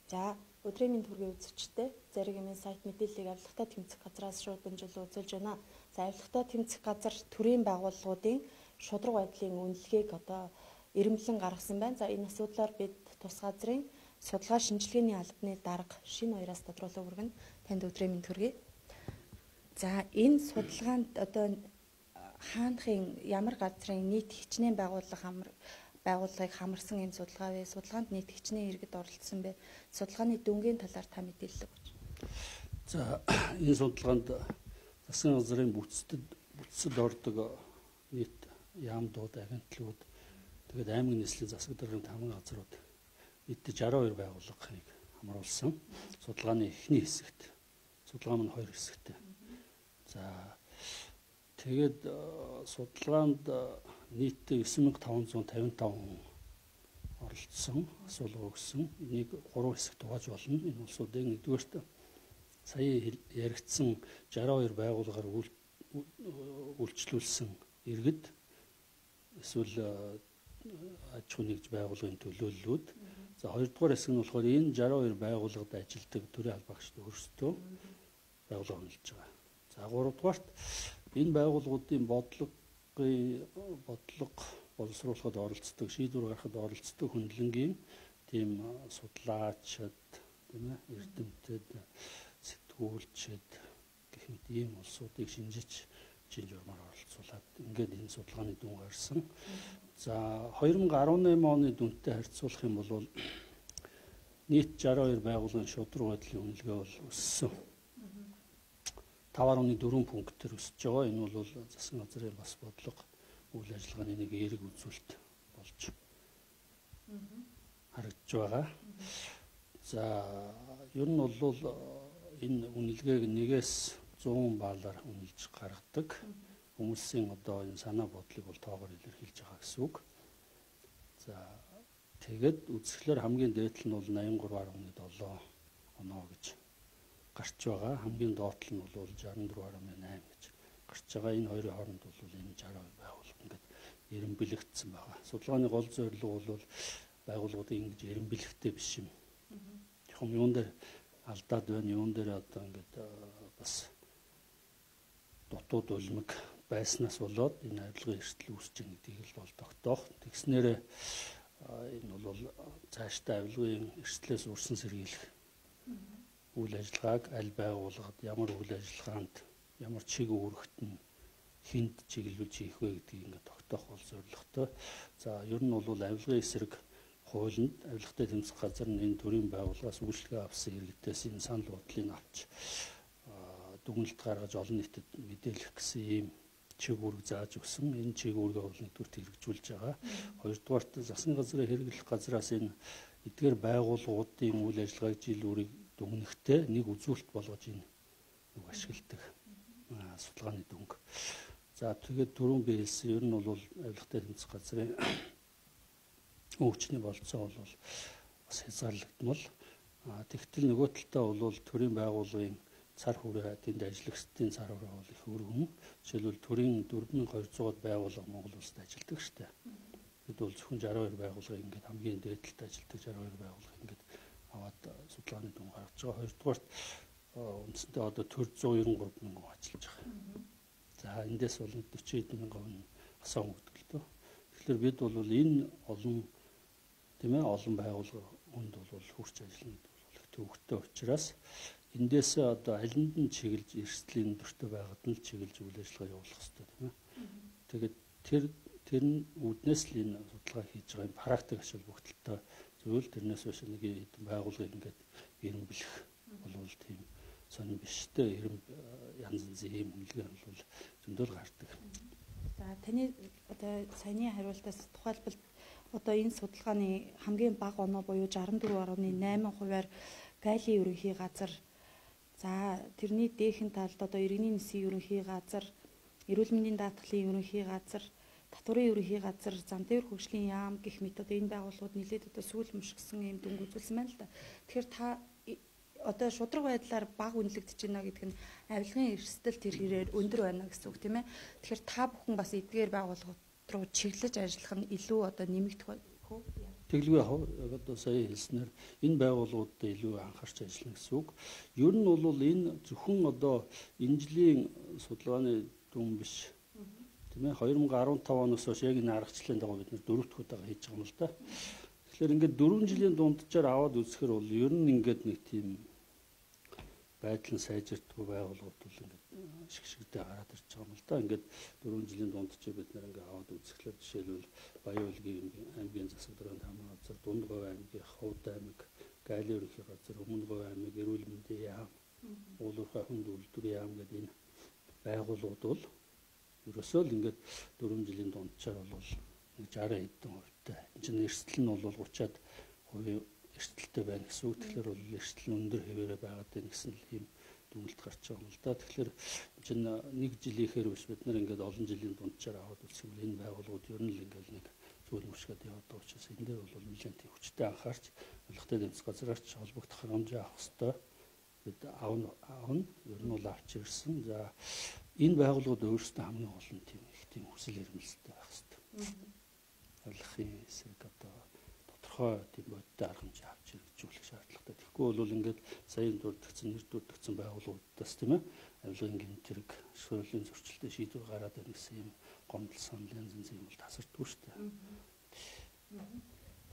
За, өдрийн мэнд хүргэе үзэгчдээ. Зариг эмийн сайт мэдээллийг авилгатай тэмцэх газраас шууд дамжуулан үзүүлж байна. За, авилгатай тэмцэх газар төрийн байгууллагуудын шударга байдлын үнэлгээг одоо эрэмблэн гаргасан байна. За, энэ асуудлаар бид тус газрын судалгаа шинжилгээний албаны дарга Шинэ Оёроос тодруулан хүргэнэ. Танд өдрийн мэнд хүргэе. За, энэ судалгаанд одоо хаанхын ямар газрын нийт хичнээн байгууллага байгууллагыг хамарсан энэ судалгаа вэ? Судалгаанд нийт хичнээн иргэд оролцсон бэ? Судалгааны дүнгийн талаар та мэдээлэл өгөөч. За, энэ судалгаанд засгийн газрын бүтцэд ордог нийт яамдууд, агентлагууд, тэгээд аймаг нийслэлийн засаг даргын 5 газрууд нийтдээ 62 байгууллагыг хамруулсан. Судалгааны эхний хэсэгт, судалгаа маань 2 хэсэгтэй. За, тэгээд судалгаанд нийтдээ 9555 хүн оролцсон, асуулга өгсөн. Энийг 3 хэсэгт хувааж болно. Энэ улсуудын нэгдүгээрт сая яригдсан 62 байгууллагаар үйлчлүүлсэн иргэд эсвэл аж ахуй нэгж байгууллагын төлөөллүүд. За, хоёрдугаар хэсэг нь болохоор энэ 62 байгууллагад ажилладаг төрийн албаагчид өөрсдөө байгууллага үнэлж байгаа. За, гуравдугаарт энэ байгууллагуудын бодлого боловсруулахад оролцдог, шийдвэр гаргахад оролцдог хөндлөнгийн тийм судлаачид, тийм эрдэмтэд, сэтгүүлчид гэх мэт ийм улсуудыг шинжиж чин журмаар оролцуулаад ингээд энэ судалгааны дүн гарсан. За, 2018 оны дүнтэй харьцуулах юм бол нийт 62 байгууллагын шударга байдлын үнэлгээ бол өссөн. 5.4 пунктээр өсөж байгаа. Энэ бол засгийн газрын бас бодлого үйл ажиллагааны нэг эерэг үзүүлэлт болж харагдж байгаа. За, ер нь бол энэ үнэлгээг 1-ээс 100 баллаар үнэлж гаргадаг. Хүмүүсийн одоо энэ санаа бодлыг бол тоогоор илэрхийлж байгаа гэсэн үг. За, тэгээд үзэхлээр хамгийн дээд нь бол 83.7 оноо гэж гарч байгаа. Хамгийн доод тал нь бол 64.8 гэж гарч байгаа. Энэ хоёрын хооронд бол энэ 62 байгууллага ингээд эрэмбэлэгдсэн байгаа. Судалгааны гол зорилго бол байгууллагуудыг ингэж эрэмбэлэхтэй биш юм. Яг юм юун дээр алдаад байна, юун дээр одоо ингээд бас дутууд улмаг байснаас болоод энэ авилгын эрсдэл үүсэж байгаа гэдгийг л бол тогтоох. Тэгснээрээ энэ бол цаашдаа авилгын эрсдлээс урсан сэргийлэх үйл ажиллагааг аль байгууллагад ямар үйл ажиллагаанд ямар чиг үүрэгт нь хүнд чиглүүлж хийх вэ гэдгийг ингээд тогтоох бол зорилготой. За, ер нь бол авилгын эсрэг хуулинд авилгатай тэмцэх газар нь энэ төрийн байгууллагаас үйлчлэгээ авсан иргэдээс энэ санал бодлыг авч дүгнэлт гаргаж олон нийтэд мэдээлэх гэсэн ийм чиг үүрэг зааж өгсөн. Энэ чиг үүргээ бол нэгдүгüрт хэрэгжүүлж байгаа. Хоёрдугаарт засгийн газрын хэрэглэх газраас энэ эдгээр байгууллагуудын үйл ажиллагааг жил үрийг дүгнэхдээ нэг үзүүлэлт болгож энэ үг ашигладаг судалгааны дүнг. За, тэгээд түрүүн би хэлсэн ер нь бол авилгатай тэмцэх газрын өвчний болцоо бол бас хязгаарлагдмал. Тэгтэл нөгөө талдаа бол төрийн байгууллагын цар хүрээ, тэнд ажиллагчдын цар хүрээ бол их өргөн. Жишээлбэл төрийн 4200-ад байгууллага Монгол улсад ажилладаг штэ. Бид бол зөвхөн 62 байгууллагыг ингээд хамгийн дээд талд ажилладаг 62 байгууллага ингээд аваад судалгааны дүн гаргаж байгаа. Хоёрдугаарт үндсэндээ одоо төр 193 мянган ажиллаж байгаа. За, эндээс бол 40 мянган хүн асаан өгдөг л дөө. Тэгэхээр бид бол энэ олон тийм олон байгууллага хүнд бол хүрч ажиллана гэдэг бол их төвөгтэй учраас эндээсээ одоо алинд нь чиглэж эрсдлийн өндөртэй байгаад нь чиглэж үйл ажиллагаа явуулах хэрэгтэй тийм. Тэгээд тэр нь үүднээс л энэ судалгаа хийж байгаа юм практик ач холбогдолтой зүйл. Тэрнээс биш нэг хэдэн байгууллагыг ингээд эрэмблэх бол тийм сонин биш дээ. Эрэмб янз янзын ийм үнэлгээ бол зөндөл гардаг. За, таны одоо саяны хариултаас тухайлбал одоо энэ судалгааны хамгийн бага оноо буюу 64.8%-аар гайлийн ерөнхий газар, за тэрний дээхэн талд одоо иргэний нисийн ерөнхий газар, эрүүл мэндийн даатгалын ерөнхий газар, татварын ерөнхий газар, зам тээвэр хөгжлийн яам гэх мэт одоо энэ байгууллагууд нэлээд одоо сүүл мушгсан юм дүнг үзүүлсэн байна л да. Тэгэхээр та одоо шударга байдлаар бага үнэлэгдэж байна гэдэг нь авилгын эрсдэл тэр хэрээр өндөр байна гэсэн үг тийм ээ. Тэгэхээр та бүхэн бас эдгээр байгууллагууд руу чиглэж ажиллах нь илүү одоо нэмэгдэх үү? Тэглгүй яг одоо сая хэлснээр энэ байгууллагуудад илүү анхаарч ажиллана гэсэн үг. Ер нь бол энэ зөвхөн одоо энэ жилийн судалгааны дүн биш. Тийм ээ, 2015 оноос хойш яг энэ аргачлалын дагуу бид нэр 4 дахь удаага хийж байгаа юм л да. Тэгэхээр ингээд 4 жилийн дунджаар аваад үзэхэр бол ер нь ингээд нэг тийм байдал нь сайжирдгүй байгууллагууд бол ингээд шиг шигдээ гараад ирж байгаа юм л да. Ингээд 4 жилийн дунджаар бид нэр ингээд аваад үзэхлээр жишээлбэл Баян-Улгийн аймгийн засаг даргын таамаг газар, Дунд Говь аймгийн Ховд аймаг, Галийн ерөнхий газар, Өмнө Говь аймаг, Эрүүл мэндийн яам, Уулуурхай хүнд үйлдвэрийн яам гэдэг энэ байгууллагууд бол ерөөсөө л ингээд 4 жилийн дунджаар бол нэг 60 хэдэн хувьтай. Энэ чинь эрсдэл нь бол 30-аад хувийн эрсдэлтэй байна гэсэн үг. Тэгэхээр бол эрсдэл нь өндөр хэвээрээ байгаад байна гэсэн л ийм дүгнэлт гарч байгаа юм л да. Тэгэхээр энэ чинь нэг жилийнхээр биш, бид нар ингээд олон жилийн дунджаар аваад үзэх юм энэ байгууллагууд ер нь л ингээд нэг зүйл мөшгöd яваад байгаа учраас энэ дээр бол нэлээд тийм хүчтэй анхаарч авилгатай тэмцэх газраарч холбогдох хангамжаа авах ёстой. Бид авна. Ер нь бол авч ирсэн. За энэ байгууллагууд өөрсдөө хамгийн гол нь тийм их тийм хүсэл эрмэлзэлтэй байх ёстой. Авилгын эсрэг одоо тодорхой тийм бодит арга хэмжээ авч хэрэгжүүлэх шаардлагатай. Тэгэхгүй бол ингээд саяын дурдгдсан, нэр дурдгдсан байгууллагуудаас тийм ээ авилгын гэмт хэрэг, хуулийн зөрчилтэй шийдвэр гараад байна гэсэн юм гомдол санал янз янзын юм бол тасардгүй шүү дээ.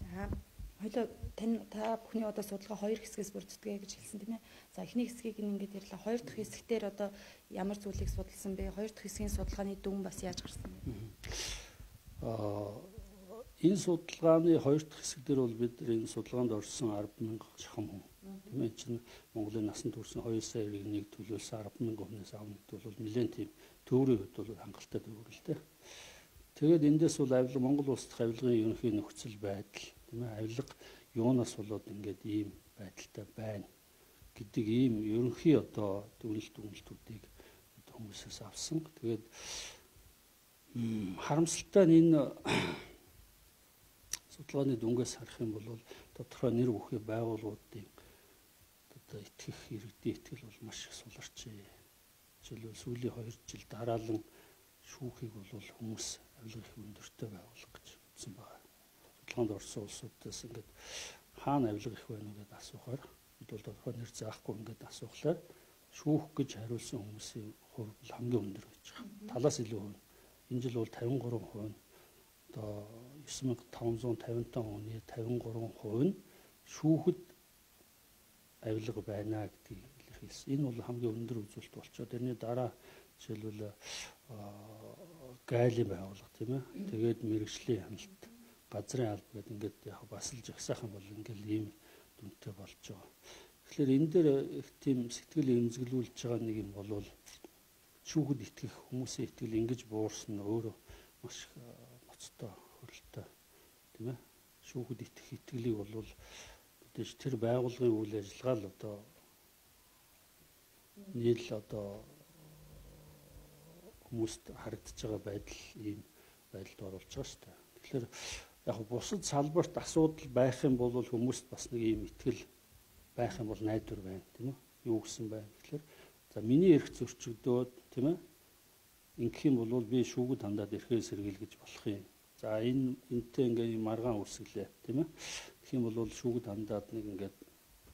За хоёлоо та бүхний одоо судалгаа хоёр хэсгээс бүрддэг гэж хэлсэн тийм ээ. За эхний хэсгийг ингээд ярьлаа. Хоёр дахь хэсэгтэр одоо ямар зүйлийг судалсан бэ? Хоёр дахь хэсгийн судалгааны дүн бас яаж гарсан бэ? Энэ судалгааны хоёр дахь хэсэг дээр бол бид энэ судалгаанд орсон 10,000 шахам хүн. Тийм ээ, чинь Монголын насан турш 2 сая иргэнийг төлөөлсөн 10,000 хүнээс авна гэдэг бол нэлээд тийм төврийн хувьд бол хангалттай төвөр л дээ. Тэгээд эндээс бол авилга Монгол улс дахь авилгын ерөнхий нөхцөл байдал, тийм ээ, авилга юунаас болоод ингээд ийм байдалтай байна гэдэг ийм ерөнхий одоо дүгнэлтүүдийг хүмүүсээс авсан. Тэгээд харамсалтай нь энэ судалгааны дүнгээс харах юм бол тодорхой нэр бүхий байгууллагуудын одоо итгэх иргэдийн итгэл бол маш их суларчээ. Жишээлбэл сүүлийн 2 жил дараалан шүүхийг бол хүмүүс авилга их өндөртэй байгуулга гэж үзсэн байна. Судалгаанд орсон улсуудаас ингээд хаана авилга их байна вэ гэдээ асуухаар бид бол тодорхой нэр заахгүй ингээд асуухлаар шүүх гэж хариулсан хүмүүсийн хувь бол хамгийн өндөр байж байгаа. Талаас илүү хувь. Энэ жил бол 53%, одоо 9555 хүний 53% нь шүүхэд авилга байна гэдгийг илэрхийлсэн. Энэ бол хамгийн өндөр үзүүлэлт болчоо. Тэрний дараа жишээлбэл гайлийн байгууллага тийм ээ. Тэгээд мэрэгжлийн хяналт, газрын алба гэдэг ингээд яг бас л жагсаах юм бол ингээд ийм дүнтэй болж байгаа. Тэгэхээр энэ дээр их тийм сэтгэл эмзэглүүлж байгаа нэг юм бол шүүхэд итгэх хүмүүсийн итгэл ингэж буурсан нь өөрөө маш ноцтой, хөрөлтэй тийм ээ. Шүүхэд итгэх итгэлийг бол мэдээж тэр байгууллагын үйл ажиллагаа л одоо нийл одоо хүмүүст харагдаж байгаа байдал ийм байдалд оруулж байгаа шүү дээ. Тэгэхээр яг бусад салбарт асуудал байх юм бол хүмүүст бас нэг ийм итгэл байх юм бол найдвар байна тийм ээ. Юу гэсэн байна гэхлээр за миний эрх зөрчигдөөд тийм ээ. Ингэх юм бол би шүүгэд хандаад эрхээ сэргийл гэж болох юм. За энэ энтэй ингээ маргаан үүсгэлээ тийм ээ. Тэгэх юм бол шүүгэд хандаад нэг ингээд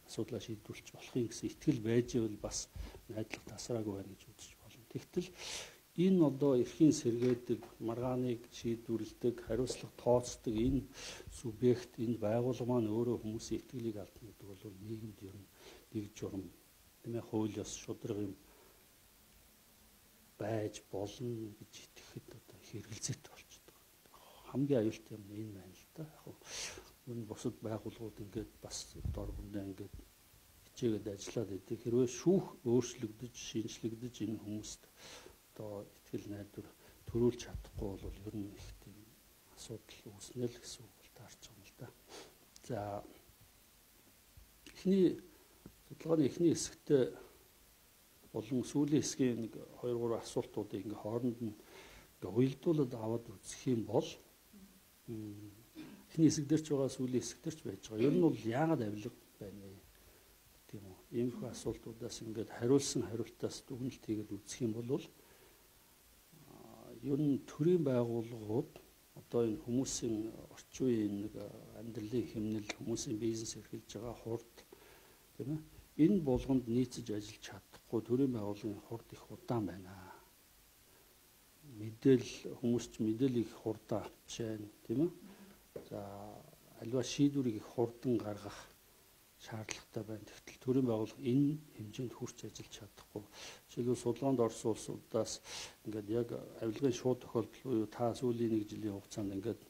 асуудлаа шийдвэрлэж болох юм гэсэн итгэл байж ивэл бас найдлага тасраагүй байна гэж үзэж болно. Тэгтэл энэ одоо эрхийн сэргээдэг, маргааныг шийдвэрлэдэг, хариуцлага тооцдог энэ субъект, энэ байгууллага маань өөрөө хүмүүсийн итгэлийг алдна гэдэг бол нийгэмд ер нь нэг журам тийм ээ, хууль ёс шударга юм байж болно гэж итгэхэд одоо их эргэлзээтэй болчихдог. Хамгийн аюултай юм энэ байна л да. Яг нь энэ бусад байгууллагууд ингээд бас дор бүндээ ингээд хичээгээд ажиллаад идэг. Хэрвээ шүүх өөрчлөгдөж, шинжлэгдэж энэ хүмүүст одоо итгэл найдвар төрүүлж чадахгүй бол ер нь их тийм асуудал үүснэ л гэсэн үг бол таарч байгаа юм л да. За эхний судалгааны эхний хэсэгтээ болон сүүлийн хэсгийн нэг 2 3 асуултуудыг ингээ хооронд нь ингээ уялдуулаад аваад үзэх юм бол эхний хэсэг дээр ч байгаа, сүүлийн хэсэг дээр ч байж байгаа. Ер нь бол яагаад авилга байна вэ гэдэг юм уу? Иймэрхүү асуултуудаас ингээд хариулсан хариултаас дүгнэлт хийгээд үзэх юм бол ер нь төрийн байгууллагууд Одоо энэ хүмүүсийн орчин үеийн нэг амьдралын хэмнэл, хүмүүсийн бизнес эрхэлж байгаа хурд, тийм ээ. Энэ болгонд нийцэж ажиллаж чадахгүй төрийн байгууллагын хурд их удаан байна. Мэдээлэл хүмүүс ч мэдээлэл их хурдан авч байна, тийм ээ. За альва шийдвэрийг их хурдан гаргах шаардлагатай байна. Тэгтэл төрийн байгууллага энэ хэмжээнд хүрч ажиллаж чадахгүй. Жишээлбэл судалгаанд орсон улсуудаас ингээд яг авилгын шууд тохиолдол буюу та сүүлийн нэг жилийн хугацаанд ингээд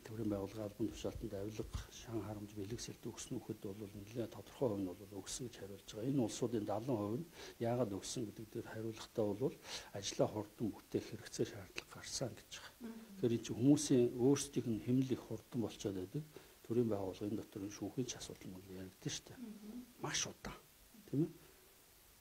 төрийн байгууллагын албан тушаалтанд авилга, шан харамж, бэлэг сэлт өгсөн үхэд бол нэлээд тодорхой хувь нь бол өгсөн гэж хариулж байгаа. Энэ улсуудын 70% нь яагаад өгсөн гэдэг дээр хариулахдаа бол ажлаа хурдан бүтээх хэрэгцээ шаардлага гарсан гэж байгаа. Тэгэхээр энэ чинь хүмүүсийн өөрсдийнх нь хэмнэл их хурдан болчиход байдаг. Төрийн байгууллагын дотор шүүхийн ч асуудал мөн яригдсан шүү дээ. Маш удаан, тийм ээ.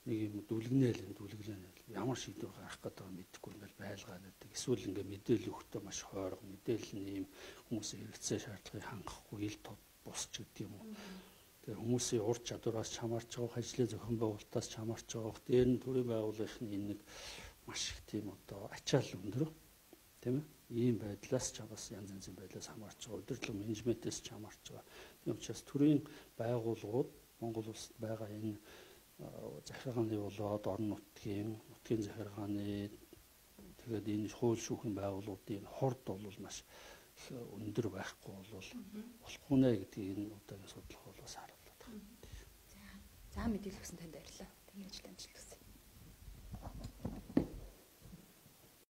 Нэг юм дүлгэнээл юм дүлгэлэнээл ямар шийдвэр гаргах гэдэг нь мэдэхгүй ингээл байлгаад байдаг. Эсвэл ингээ мэдээлэл өгөхдөө маш хойрог, мэдээлэл нь ийм хүмүүсийн хэрэгцээ шаардлагыг хангахгүй ил тод бус ч гэдэг юм уу. Тэгээ хүмүүсийн ур чадвараас ч хамаарч байгаа, ажлын зохион байгуулалтаас ч хамаарч байгаа. Дээр нь төрийн байгууллагын энэ нэг маш их тийм одоо ачаал өндөр, тийм ээ. Ийм байдлаас ч бас янз янзын байдлаас хамаарч байгаа, удирдлага менежментээс ч хамаарч байгаа. Тийм учраас төрийн байгууллагууд Монгол улсад байгаа энэ захиргааны болоод орон нутгийн, нутгийн захиргааны тэгээд энэ хууль шүүхийн байгууллагуудын хурд бол маш их өндөр байхгүй бол болохгүй нэ гэдгийг энэ удаагийн судалгаа бол бас харуулдаг. За мэдээлэл өгсөн танд баярлалаа. Таны ажил амжилт хүсье.